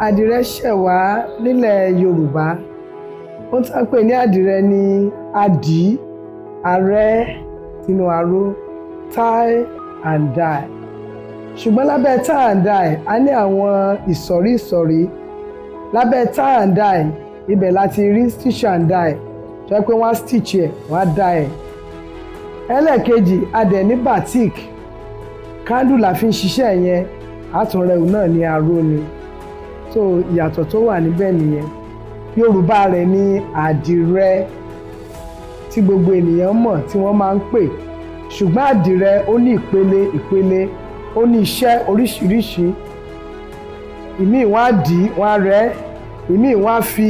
Àdìrẹ ṣẹ̀ wá nílẹ̀ Yorùbá. Ohun tí a ń pè ní àdìrẹ ni adì arẹ́ sínú aró, tie and dye. Ṣùgbọ́n lábẹ́ tie and dye, a ní àwọn ìsọ̀rí ìsọ̀rí. Lábẹ́ tie and dye, ibẹ̀ la ti rí stitch and dye, tó jẹ́ pé wọ́n á stitch ẹ̀, wọ́n á dye ẹ̀. Ẹlẹ́ẹ̀kejì, a dẹ̀ ní batik. Candle la fi ń ṣiṣẹ́ yẹn, àtúnrẹ̀wò náà ní aró ni. So ìyàtọ̀ tó wà níbẹ̀ nìyẹn. Yorùbá rẹ̀ ní àdìrẹ tí gbogbo ènìyàn mọ̀ tí wọ́n máa ń pè. Ṣùgbọ́n àdìrẹ ó ní ìpele ìpele, ó ní iṣẹ́ oríṣiríṣi. Ìmíì wọ́n á dì í, wọ́n á rẹ́. Ìmíì wọ́n á fi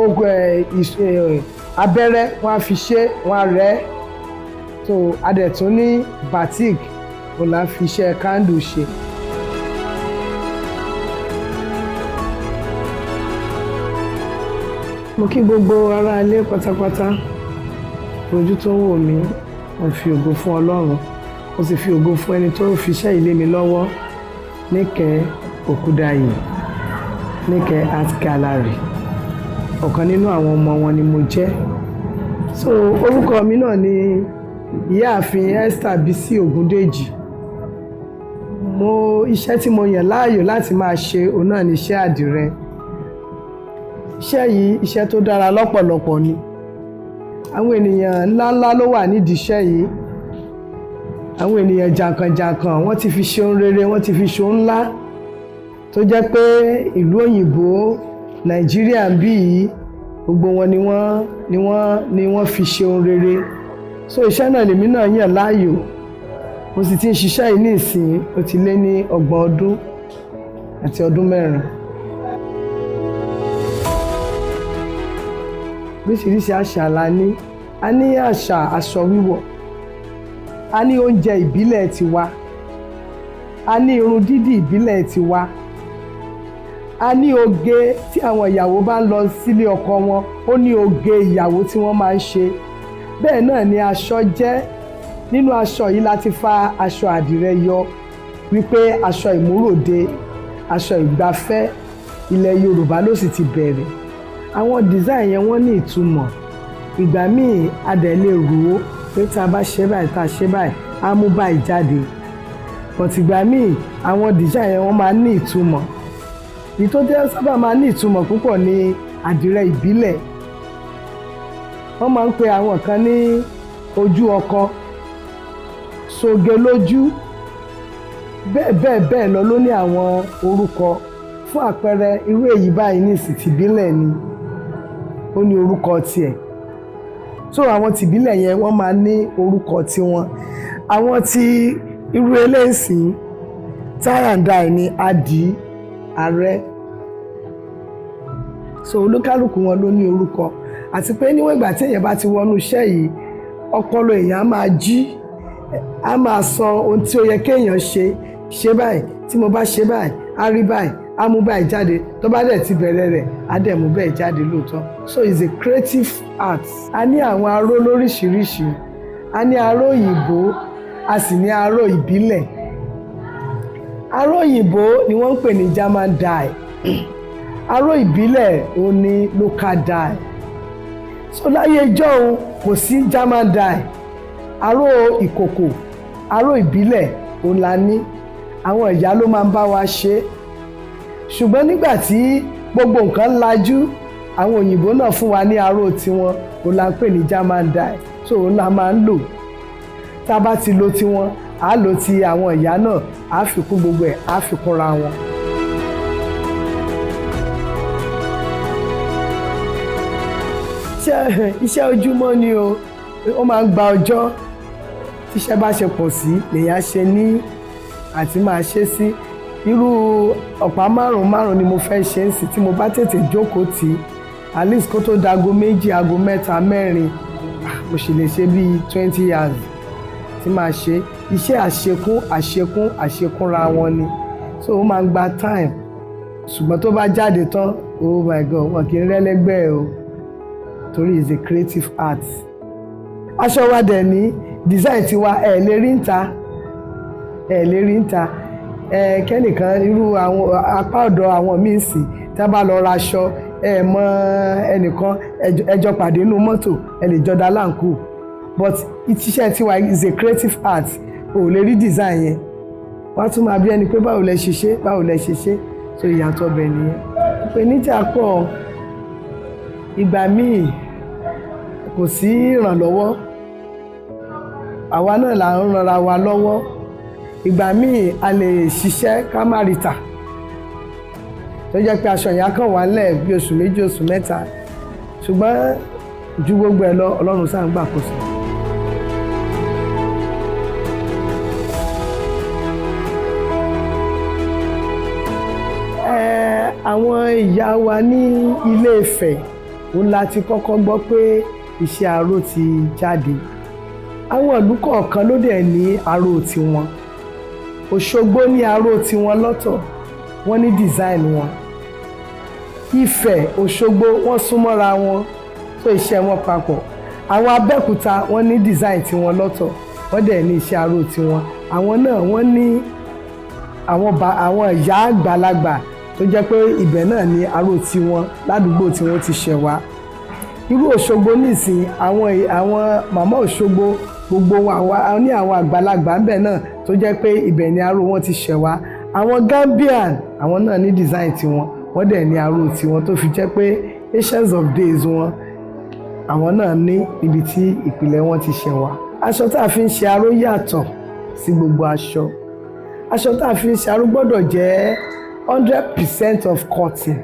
ogun ẹ̀ abẹ́rẹ́, wọ́n á fi ṣe, wọ́n á rẹ́. So a dẹ̀ tún ní batik, òun là ń fi iṣẹ́ candle ṣe. Mo kí gbogbo ará ilé pátápátá, ojú tó ń wò mí. Mo fi ògo fún Ọlọ́run, mo sì fi ògo fún ẹni tó fi iṣẹ́ yìí lé mi lọ́wọ́, Níkẹ́ Òkúdayì, Níkẹ́ Art Gallery. Ọ̀kan nínú àwọn ọmọ wọn ni mo jẹ́. So orúkọ mi náà ni Ìyáàfin Esther Bísí Ògúndèjì. Mo iṣẹ́ tí mo yàn láàyò láti máa ṣe, òun náà ni iṣẹ́ àdìrẹ. Iṣẹ́ yìí, iṣẹ́ tó dára lọ́pọ̀lọpọ̀ ni. Àwọn ènìyàn ńláńlá ló wà nídìí iṣẹ́ yìí. Àwọn ènìyàn jàǹkànjàǹkàn, wọ́n ti fi ṣe ohun rere, wọ́n ti fi ṣe ohun ńlá tó jẹ́ pé ìlú òyìnbó, Nàìjíríà ń bí yìí, gbogbo wọn ni wọ́n fi ṣe ohun rere. So iṣẹ́ náà lèmi náà yàn láàyò. Mo sì ti ń ṣiṣẹ́ yìí ní ìsìn, ó ti lé ní 30 ọdún àti ọdún 4. Oríṣiríṣi àṣà la ní. A ní àṣà aṣọ wíwọ̀, a ní oúnjẹ ìbílẹ̀ tiwa, a ní irun dídì ìbílẹ̀ tiwa, a ní oge tí àwọn ìyàwó bá ń lọ sílé ọkọ wọn, ó ní oge ìyàwó tí wọ́n máa ń ṣe. Bẹ́ẹ̀ náà ni aṣọ jẹ́. Nínú aṣọ yìí la ti fa aṣọ àdìrẹ yọ, wípé aṣọ ìmúròde, aṣọ ìgbafẹ́, ilẹ̀ Yorùbá ló sì ti bẹ̀rẹ̀. Àwọn design yẹn, wọ́n ní ìtumọ̀. Ìgbà míì, a dẹ̀ lè rò ó pé tí a bá ṣe báyìí, tá a ṣe báyìí, á mú báyìí jáde. But ìgbà míì, àwọn design yẹn, wọ́n máa ní ìtumọ̀. Èyí tó jẹ́ sábà máa ní ìtumọ̀ púpọ̀ ní àdìrẹ ìbílẹ̀. Wọ́n máa ń pe àwọn kan ní ojú ọkọ, soge lójú, bẹ́ẹ̀ bẹ́ẹ̀ bẹ́ẹ̀ lọ ló ní àwọn orúkọ. Fún àpẹẹrẹ, irú èyí báyìí ní ìsìn, tìbílẹ̀ ni, ó ní orúkọ tiẹ̀. So àwọn tìbílẹ̀ yẹn, wọ́n máa ní orúkọ tiwọn. Àwọn tí irú eléyìí, tie and dye ni, adì arẹ́. So olúkálùkù wọn ló ní orúkọ. Àti pé níwọ̀n ìgbà tí èèyàn bá ti wọnú iṣẹ́ yìí, ọpọlọ èèyàn á máa jí, á máa sọ ohun tí ó yẹ kéèyàn ṣe. Ṣe báyìí, tí mo bá ṣe báyìí, á rí báyìí, á mú báyìí jáde. Tó bá dẹ̀ ti bẹ̀rẹ̀ rẹ̀, á dẹ̀ mú bẹ́ẹ̀ jáde lóòótọ́. So it's a creative art. A ní àwọn aró lóríṣiríṣi. A ní aró òyìnbó, a sì ní aró ìbílẹ̀. Aró òyìnbó ni wọ́n ń pè ní German dye. Aró ìbílẹ̀, òun ní local dye. So láyé ijọ́un, kò sí German dye. Aró ìkòkò, aró ìbílẹ̀, òun la ní. Àwọn ìyá ló máa ń bá wa ṣe é. Ṣùgbọ́n nígbà tí gbogbo nǹkan lajú, àwọn òyìnbó náà fún wa ní aró tiwọn, òun la ń pè ní German dye. So òun la máa ń lò. Tá a bá ti lo tiwọn, á lò ti àwọn ìyá náà, á fi kún gbogbo ẹ̀, á fi kúnra wọn. Iṣẹ́ ojúmọ́ ni o. Ó máa ń gba ọjọ́. Tíṣẹ́ bá ṣe pọ̀ sí lèèyàn ṣe ní àti máa ṣe sí. Irú ọ̀pá márùn-ún márùn-ún ni mo fẹ́ ṣe ń sìn. Tí mo bá tètè jókòó tì, at least kó tó da aago 2, aago 3, 4, mo sì lè ṣe bíi 20 years tí màá ṣe. Iṣẹ́ àṣekún àṣekún àṣekúnra wọn ni. So ó máa ń gba time. Ṣùgbọ́n tó bá jáde tán, oh my God, wọn kì í rẹ́lẹ́gbẹ́ o, torí it's a creative art. Aṣọ wa dẹ̀ ní design tiwa, ẹ̀ lè rí ń ta, ẹ̀ lè rí ń ta. Ẹ kẹ́nìkan irú àwọn apá ọ̀dọ̀ àwọn míì sì Tí a bá lọ ra aṣọ, ẹ mọ ẹnìkan, ẹ jọ pàdé nínú mọ́tò, ẹ lè jọ da láǹkù. But iṣẹ́ tiwa is a creative art. O ò lè rí design yẹn, wọ́n á tún máa bí ẹni pé báwo lẹ ṣe ṣe, báwo lẹ ṣe ṣe. So ìyàtọ̀ bẹ̀ nìyẹn. Ìpèníjà pọ̀. Ìgbà míì kò sí ìrànlọ́wọ́, àwa náà là ń ranra wa lọ́wọ́. Ìgbà míì a lè ṣiṣẹ́ ká má rí tà, tó jẹ́ pé aṣọ yẹn á kàn wá ńlẹ̀ bí oṣù 2, oṣù 3. Ṣùgbọ́n ju gbogbo ẹ̀ lọ, Ọlọ́run sáà ń gbàkóso. Àwọn ìyá wa ní Ilé Ifẹ̀, òun la ti kọ́kọ́ gbọ́ pé iṣẹ́ aró ti jáde. Àwọn ìlú kọ̀ọ̀kan ló dẹ̀ ní aró tiwọn. Òṣogbo ní aró tiwọn lọ́tọ̀, wọ́n ní design wọn. Ifẹ̀, Òṣogbo, wọ́n súnmọ́ra wọn, tó iṣẹ́ wọn papọ̀. Àwọn Abẹ́òkúta, wọ́n ní design tiwọn lọ́tọ̀, wọ́n dẹ̀ ní iṣẹ́ aró tiwọn. Àwọn náà wọ́n ní àwọn ìyá àgbàlagbà tó jẹ́ pé ibẹ̀ náà ní aró tiwọn ládùúgbò tí wọ́n ti ṣẹ̀ wá. Irú Òṣogbo nísìn, àwọn màmá Òṣogbo gbogbo wọn ní àwọn àgbàlagbà ńbẹ̀ náà tó jẹ́ pé ibẹ̀ ni aró wọn ti ṣẹ̀ wá. Àwọn Gambian, àwọn náà ní design tiwọn, wọ́n dẹ̀ ní aró tiwọn, tó fi jẹ́ pé ancients of days wọn, àwọn náà ní ibi tí ìpìlẹ̀ wọn ti ṣẹ̀ wá. Aṣọ tá a fi ń ṣe aró yàtọ̀ sí gbogbo aṣọ. Aṣọ tá a fi ń ṣe aró gbọ́dọ̀ jẹ́ 100% of cotton,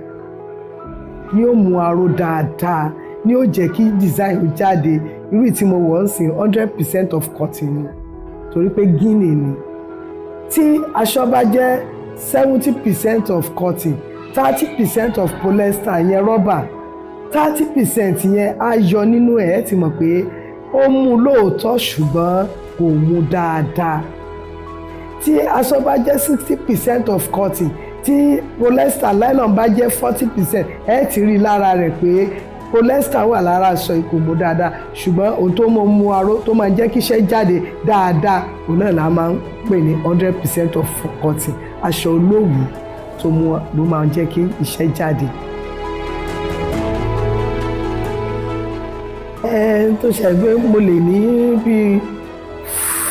ni ó mú aró dáadáa, ni ó jẹ́ kí design ó jáde. Irú tí mo wọ̀ ń sìn, 100% of cotton ni, torí pé guinea ni. Tí aṣọ bá jẹ́ 70% of cotton, 30% of polyester, yẹn rọ́bà, 30% yẹn á yọ nínú ẹ̀. Ẹ́ ti mọ̀ pé ó mú lóòótọ́, ṣùgbọ́n kò mú dáadáa. Tí aṣọ bá jẹ́ 60% of cotton, tí polyester nylon bá jẹ́ 40%, ẹ ti rí lára rẹ̀ pé polyester wà lára aṣọ, kò mú dáadáa. Ṣùgbọ́n ohun tó mọ mú aró, tó máa jẹ́ kí iṣẹ́ jáde dáadáa, òun náà la máa ń pè ní 100% of cotton. Aṣọ olówùú tó mú ló máa jẹ́ kí iṣẹ́ jáde. Ẹ tó ṣe pé mo lè ní bíi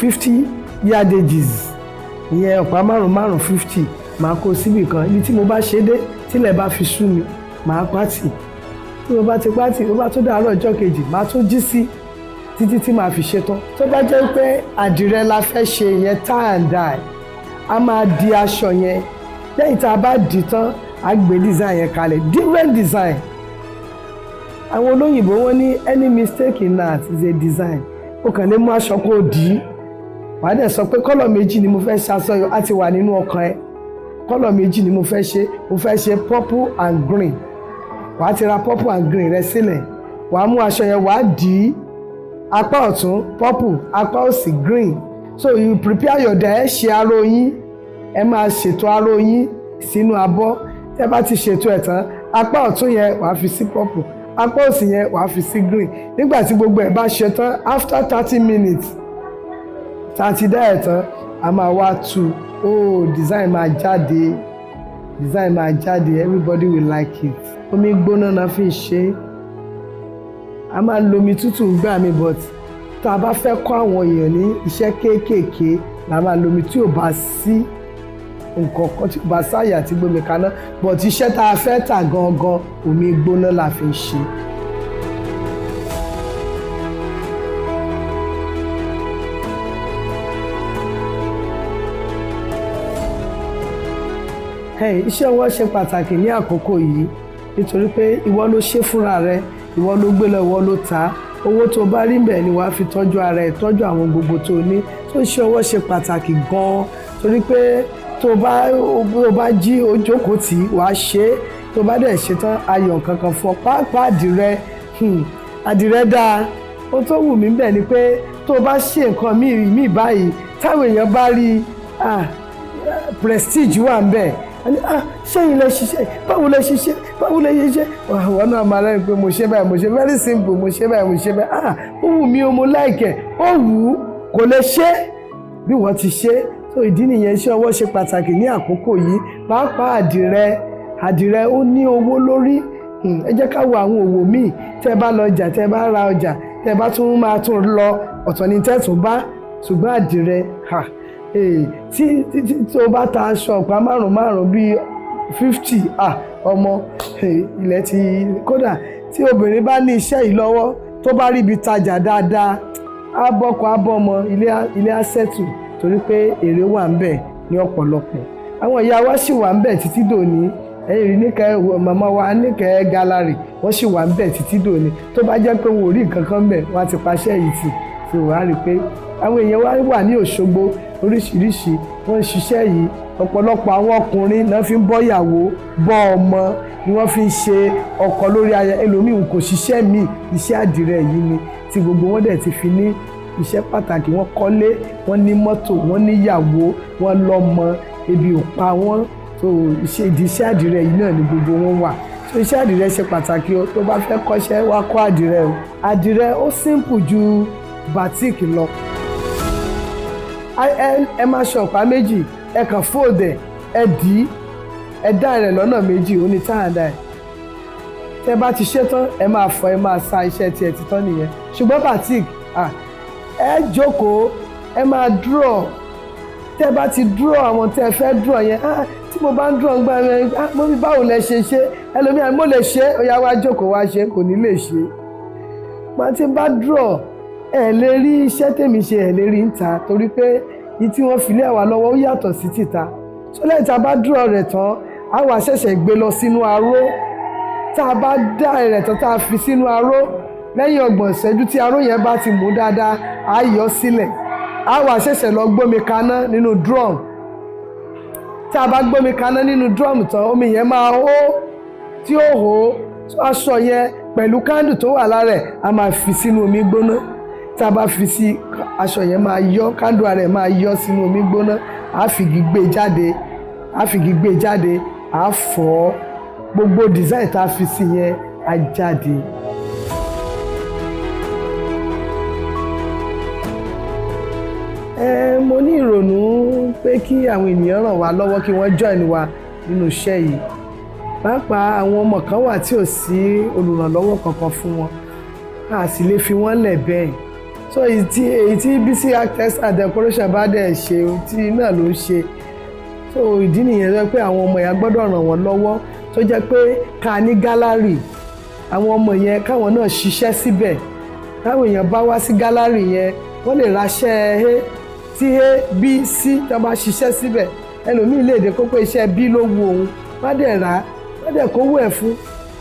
50 yardages, ìyẹn ọ̀pá márùn márùn 50, màá kó síbì kan. Ibi tí mo bá ṣe dé, tílẹ̀ bá fi sú mi, màá pátì. Tí mo bá ti pátì, ó bá tún dàárọ̀ ọjọ́ kejì, màá tún jí sí títí tí màá fi ṣe tán. Tó bá jẹ́ pé àdìrẹ la fẹ́ ṣe, ìyẹn tie and dye, a máa di aṣọ yẹn. Lẹ́yìn tá a bá dì tán, a gbé design yẹn kalẹ̀, different design. Àwọn olóyìnbó, wọ́n ní any mistake in art is a design. Ó kàn lè mú aṣọ kó dì í, wàá dẹ̀ sọ pé colour méjì ni mo fẹ́ ṣaṣọ yọ. Á ti wà nínú ọkàn ẹ, colour méjì ni mo fẹ́ ṣe, mo fẹ́ ṣe purple and green. Wàá ti ra purple and green rẹ sílẹ̀, wàá mú aṣọ yẹn, wàá dì í, apá ọ̀tún purple, apá òsì green. So you prepare your dye. Ẹ ṣe aró yín, ẹ máa ṣètò aró yín sínú abọ́. Tẹ́ bá ti ṣètò ẹ̀ tán, apá ọ̀tún yẹn wàá fi sí purple, apá òsì yẹn wàá fi sí green. Nígbà tí gbogbo ẹ̀ bá ṣe tán, after 30 minutes tá a ti dá ẹ̀ tán, a máa wá tú. Oh, design máa jáde, design máa jáde. Everybody will like it. Omi gbóná náà fi ń ṣe é. A máa ń lo omi tútù gbà mí, but tá a bá fẹ́ kọ́ àwọn èèyàn ní iṣẹ́ kéékèèké la máa lo omi tí ò bá sí nǹkan kan, tí ò bá sáàyè àti gbómi kaná. But iṣẹ́ tá a fẹ́ tà gangan, omi gbóná la fi ń ṣe. Hey, iṣẹ́ ọwọ́ ṣe pàtàkì ní àkókò yìí, nítorí pé ìwọ ló ṣe fúnra rẹ, ìwọ ló gbé lọ, ìwọ ló tà á. Owó tó bá rí mbẹ̀ ni wàá fi tọ́jú ara ẹ̀, tọ́jú àwọn gbogbo tó ní. Tó iṣẹ́ ọwọ́ ṣe pàtàkì gan-an, torí pé tó bá jí, ó jókòó tì í, wàá ṣe é. Tó bá dẹ̀ ṣe tán, ayọ̀ kankan fún ọ. Pàápàá àdìrẹ, àdìrẹ dáa. Ó tó wù mí bẹ̀ ni pé tó bá ṣe nǹkan míì báyìí, táwọn èèyàn bá rí, ah, prestige wà ń bẹ̀. Ah, ṣẹ́yìn lẹ ṣiṣẹ́? Báwo lẹ ṣiṣẹ́? Báwo lẹ ṣiṣẹ́? Àwọn náà máa rẹ́rìn pé mo ṣe báyìí, mo ṣe very simple, mo ṣe báyìí, mo ṣe báyìí. Ah, ó wù mí o, mo like ẹ̀. Ó wù ú, kò lè ṣe bí wọ́n ti ṣe. So ìdí nìyẹn, iṣẹ́ ọwọ́ ṣe pàtàkì ní àkókò yìí, pàápàá àdìrẹ. Àdìrẹ ó ní owó lórí. Ẹ jẹ́ ká wo àwọn òwò míì. Tẹ́ bá lọ ọjà, tẹ́ bá ra ọjà, tẹ́ bá tún máa tún lọ, ọ̀tọ̀ ni tẹ́ tún bá. Ṣùgbọ́n àdìrẹ, tí tí o bá ta aṣọ ọ̀pá márùn márùn bíi 50, ọmọ ilẹ̀ ti. Kódà tí obìnrin bá ní iṣẹ́ yìí lọ́wọ́, tó bá rí ibi tajà dáadáa, á bọ́kọ, á bọ́mọ, ilé á settle, torí pé èrè wà ń bẹ̀ ní ọ̀pọ̀lọpọ̀. Àwọn ìyá wa sì wà ń bẹ̀ títí dòní. Ẹ̀yìn rí Níkẹ́, màmá wa Níkẹ́ Gallery, wọ́n sì wà ń bẹ̀ títí dòní. Tó bá jẹ́ pé wọn ò rí nǹkan kan bẹ̀, wọ́n á ti paṣẹ́ yìí tì. Tí wàá rí i pé àwọn èèyàn wa wà ní Òṣogbo oríṣiríṣi, wọ́n ń ṣiṣẹ́ yìí. Ọ̀pọ̀lọpọ̀ àwọn ọkùnrin náà fi ń bọ́yàwó, bọ́ ọmọ, ni wọ́n fi ń ṣe ọkọ lórí aya. Ẹlòmíì kò ṣiṣẹ́ míì, iṣẹ́ àdìrẹ yìí ni, tí gbogbo wọn dẹ̀ ti fi ní iṣẹ́ pàtàkì. Wọ́n kọ́lé, wọ́n ní mọ́tò, wọ́n níyàwó, wọ́n lọ́mọ, ebi ò pa wọ́n. So iṣẹ́ ìdí iṣẹ́ àdìrẹ yìí náà ni gbogbo wọn wà. So iṣẹ́ àdìrẹ ṣe pàtàkì o. Tó bá fẹ́ kọ́ṣẹ́, wá kọ́ àdìrẹ o. Àdìrẹ ó simple ju batik lọ. Ẹ máa ṣe ọ̀pá méjì, ẹ kàn fold ẹ, ẹ dì í, ẹ dá rẹ̀ lọ́nà méjì, ó ní táàdá ẹ̀. Tẹ bá ti ṣe tán, ẹ máa fọ, ẹ máa sa, iṣẹ́ tiẹ̀ ti tán nìyẹn. Ṣùgbọ́n batik, ẹ jókòó, ẹ máa draw. Tẹ bá ti draw àwọn tẹ fẹ́ draw yẹn, tí mo bá ń draw gbà yẹn, mo ní báwo lẹ ṣe ṣe? Ẹlòmíràn, mo lè ṣe, ó yá, wá jókòó wá ṣe, kò ní lè ṣe. Má ti bá draw, ẹ lè rí iṣẹ́ tèmi ṣe, ẹ lè rí ń ta, torí pé ní tí wọ́n fi lé àwa lọ́wọ́ ó yàtọ̀ sí tìta. So lẹ́yìn tá a bá draw rẹ̀ tán, a wá ṣẹ̀ṣẹ̀ gbé lọ sínú aró. Tá a bá dá rẹ̀ tán, tá a fi sínú aró, lẹ́yìn 30 ìṣẹ́jú tí aró yẹn bá ti mú dáadáa, á yọ sílẹ̀. A wá ṣẹ̀ṣẹ̀ lọ gbómi kaná nínú drum. Tá a bá gbómi kaná nínú drum tán, omi yẹn máa hó. Tí ó hó, aṣọ yẹn pẹ̀lú candle tó wà lára ẹ̀, a máa fi sínú omi gbóná. Tá a bá fi sí, aṣọ yẹn máa yọ, candle ara ẹ̀ máa yọ sínú omi gbóná. A fìgì gbé jáde, a fìgì gbé jáde, a fọ̀, gbogbo design tá a fi sí yẹn á jáde. Mo ní ìrònú pé kí àwọn ènìyàn ràn wá lọ́wọ́, kí wọ́n join wa nínú iṣẹ́ yìí. Pàápàá àwọn ọmọ kan wà tí ò sí olùrànlọ́wọ́ kankan fún wọn, a sì lè fi wọ́n lẹ̀ bẹ́ẹ̀. So èyí tí Bisi Art and Decoration bá dẹ̀ ṣe, tí náà ló ń ṣe. So ìdí nìyẹn tó jẹ́ pé àwọn ọmọ yẹn gbọ́dọ̀ ràn wọ́n lọ́wọ́, tó jẹ́ pé ká ní gallery àwọn ọmọ yẹn, káwọn náà ṣiṣẹ́ síbẹ̀. Táwọn èèyàn bá wá sí gallery yẹn, wọ́n lè raṣẹ́ A tí A, B, C tó bá ṣiṣẹ́ síbẹ̀. Ẹlòmíì lè dé kó pé iṣẹ́ B ló wu òun, má dẹ̀ rà á, má dẹ̀ kówó ẹ̀ fún.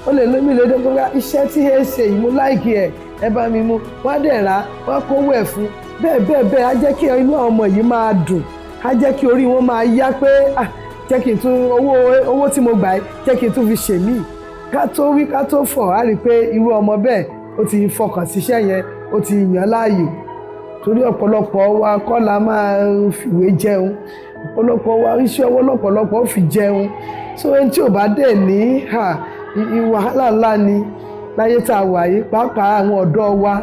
Ó lè lómi lè dé kó pé iṣẹ́ tí A ṣe yìí, mo like ẹ̀, ẹ bá mi mú, wọ́n á dẹ̀ rà á, wọ́n á kówó ẹ̀ fún. Bẹ́ẹ̀ bẹ́ẹ̀ bẹ́ẹ̀, á jẹ́ kí inú àwọn ọmọ yìí máa dùn, á jẹ́ kí orí wọn máa yá pé, ah, jẹ́ kí n tún owó tí mo gbà yìí, jẹ́ kí n tún fi ṣèmíì. Ká tó wí, ká tó fọ̀, á rí i pé irú ọmọ bẹ́ẹ̀, ó ti fọkàn síṣẹ́ yẹn, ó ti yàn láàyò. Torí ọ̀pọ̀lọpọ̀ wa kọ́ la máa fìwé jẹun, ọ̀pọ̀lọpọ̀ wa, iṣẹ́ ọwọ́ lọ́pọ̀lọpọ̀ fi jẹun. So ẹni tí ò bá dẹ̀ ní, wàhálà ńlá ni láyé tá a wà yìí, pàápàá àwọn ọ̀dọ́ wa,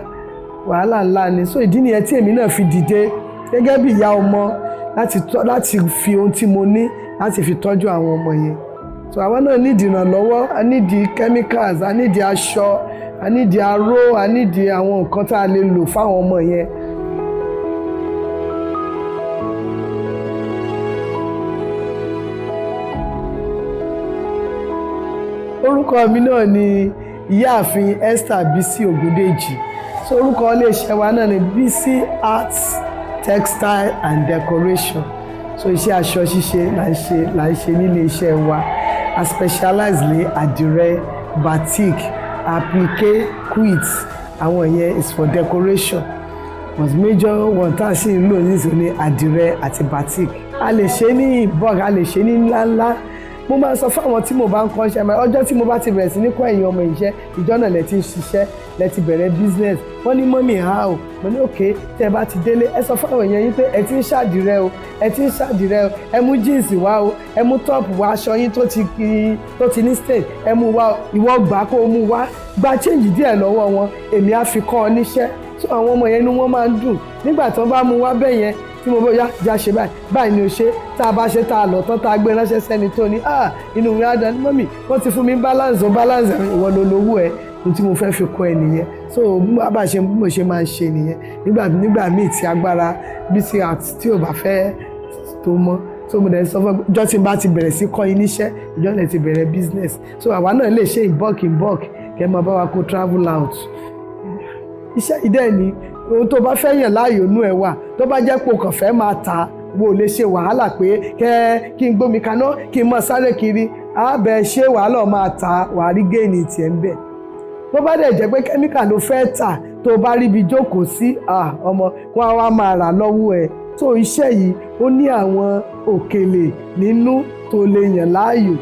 wàhálà ńlá ni. So ìdí nìyẹn tí èmi náà fi dìde gẹ́gẹ́ bí ìyá ọmọ láti fi ohun tí mo ní láti fi tọ́jú àwọn ọmọ yẹn. So àwọn náà nídìí ìrànlọ́wọ́. A nídìí chemicals, a nídìí aṣọ, a nídìí aró, a nídìí àwọn nǹkan tá a lè lò fáwọn ọmọ yẹn. Orúkọ mi náà ni Ìyáàfin Esther Bisi Ògúndèjì. So orúkọ iléeṣẹ́ wa náà ni Bisi Arts Textile and Decoration. So iṣẹ́ aṣọ ṣíṣe là ń ṣe nílé iṣẹ́ wa. A specialize lé àdìrẹ, batik, applique, quilt. Àwọn yẹn is for decoration, but major one tá a sì ń lò nísìnyí ní àdìrẹ àti batik. A lè ṣe ní bulk, a lè ṣe ní ńláńlá. Mo máa ń sọ fáwọn tí mo bá ń kọ́ iṣẹ́, ọjọ́ tí mo bá ti bẹ̀rẹ̀ sí ní kọ́ ẹ̀yin ọmọ iṣẹ́, ìjọ náà lẹ ti ń ṣiṣẹ́, lẹ ti bẹ̀rẹ̀ business. Wọ́n ní, "Mummy, how?" Mo ní, "Okay, tẹ́ ẹ bá ti délé, ẹ sọ fáwọn èèyàn yín pé ẹ ti ń ṣàdìrẹ o, ẹ ti ń ṣàdìrẹ o. Ẹ mú jeans wá o, ẹ mú top wá, aṣọ yín tó ti ní stain, ẹ mú wá o. Ìwọ gbà kó o mú wá, gba change díẹ̀ lọ́wọ́ wọn, èmi á fi kọ́ ọ níṣẹ́." So àwọn ọmọ yẹn, inú wọn máa ń dùn nígbà tí wọ́n bá mú wá bẹ́ẹ̀ yẹn. Tí mo bá yá já ṣe báyìí báyìí ni o ṣe. Tá a bá ṣe, tá a lọ tán, tá a gbé ránṣẹ́ sẹ́ni tó ní, "Ah, inú mi á dán mummy, wọ́n ti fún mi balance o." Balance, ìwọ ló lówó ẹ. Ohun tí mo fẹ́ fi kọ́ ẹ nìyẹn. So bá ṣe bí mo ṣe máa ń ṣe nìyẹn. Nígbà míì tí agbára bí ti àti tí ò bá fẹ́ tó mọ́, so mo dẹ̀ sọ fún ìjọ tí n bá ti bẹ̀rẹ̀ sí kọ́ yín níṣẹ́, ìjọ náà ti bẹ̀rẹ̀ business. So àwa náà lè ṣe in bulk, kẹ́ ẹ máa bá wa kó travel out. Iṣẹ́ ìdẹ́ ni ohun tó bá fẹ́ yàn láàyò nú ẹ̀ wà. Tó bá jẹ́ pé o kàn fẹ́ máa tà, wo lè ṣe wàhálà pé kẹ́ kí n gbómi kaná, kí n máa sáré kiri àbẹ̀ ṣé wàhálà, máa tà, wàá rí gain tiẹ̀ ń bẹ̀. Tó bá dẹ̀ jẹ́ pé kẹ́míkà ló fẹ́ tà, tó bá ríbi jókòó sí, ọmọ wọn á wá máa rà lọ́wọ́ ẹ̀. Tó iṣẹ́ yìí, ó ní àwọn òkèlè nínú tó lè yàn láàyò.